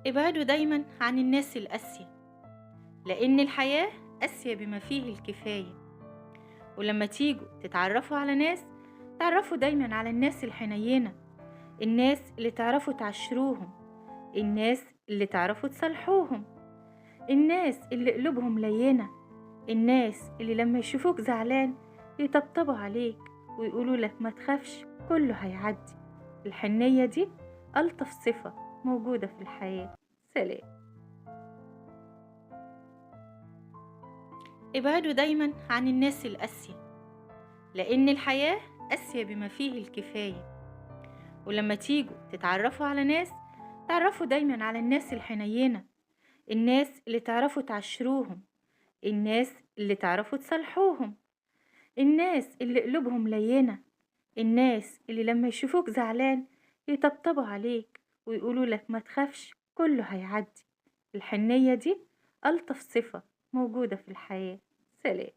ابعدوا دايما عن الناس القاسية، لأن الحياة قاسية بما فيه الكفاية. ولما تيجوا تتعرفوا على ناس، تعرفوا دايما على الناس الحنينة، الناس اللي تعرفوا تعشروهم، الناس اللي تعرفوا تصالحوهم، الناس اللي قلوبهم لينة، الناس اللي لما يشوفوك زعلان يطبطبوا عليك ويقولوا لك ما تخافش كله هيعدي. الحنية دي ألطف صفة موجودة في الحياة. سلام. ابعدوا دايما عن الناس القاسية، لأن الحياة قاسية بما فيه الكفاية. ولما تيجوا تتعرفوا على ناس، تعرفوا دايما على الناس الحنينة، الناس اللي تعرفوا تعشروهم، الناس اللي تعرفوا تصالحوهم، الناس اللي قلوبهم لينة، الناس اللي لما يشوفوك زعلان يطبطبوا عليك ويقولوا لك ما تخافش كله هيعدي. الحنية دي ألطف صفة موجودة في الحياة. سلام.